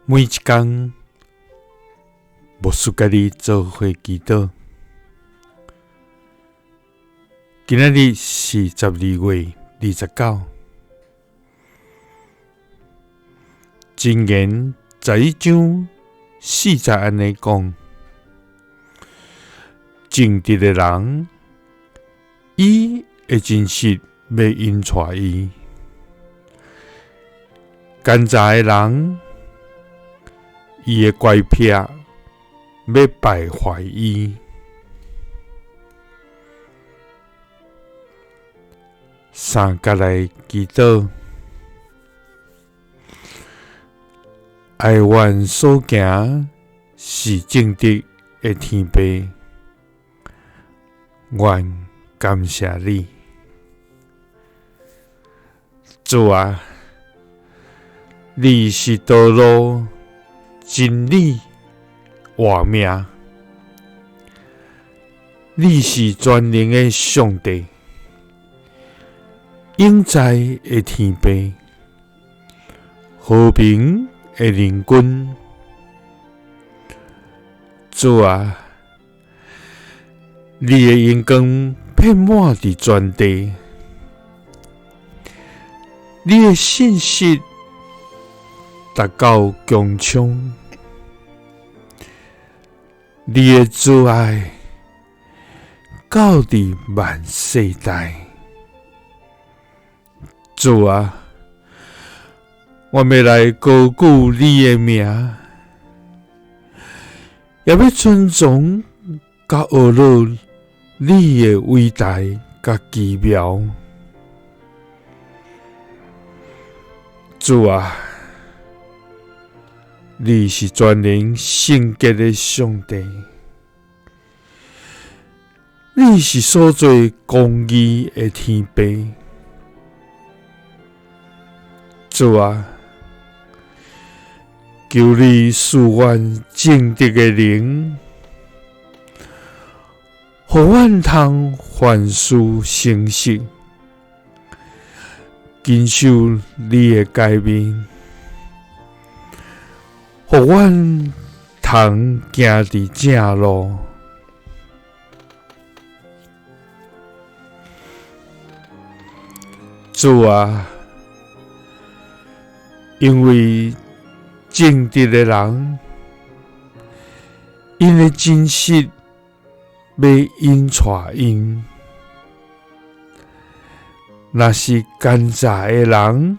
每一工，牧师佮你做伙祈祷。今仔日是12月29，箴言11章4节按呢讲：正直的人，伊的真实欲引带伊；奸诈的人，伊的乖僻欲败坏伊。三角来祈祷，哀怨所行是正直的天父，愿感谢你，主啊，你是道路、真理、活命，你是全能的上帝，永在的天父，和平的灵君。主啊，你的荣光遍满伫全地，你的信实达到穹苍，你的慈爱到伫万世代。主啊，我欲来高举你的名，也欲尊崇佮学乐你的伟大佮奇妙。主啊，你是全能圣洁的上帝，你是所做公义的天父。主啊，求你赐阮正直的灵，予阮通凡事诚实，谨守你的诫命，予阮通行伫正路。主啊，因为正直的人，𪜶的真实欲引带𪜶；若是奸诈的人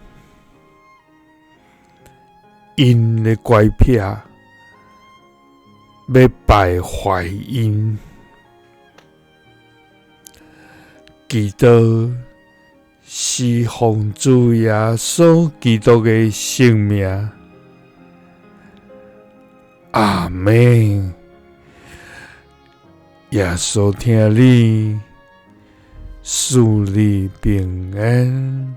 ，𪜶的乖僻欲败坏𪜶。祈祷是奉主耶稣基督的圣名，阿们。耶稣疼你，赐你平安。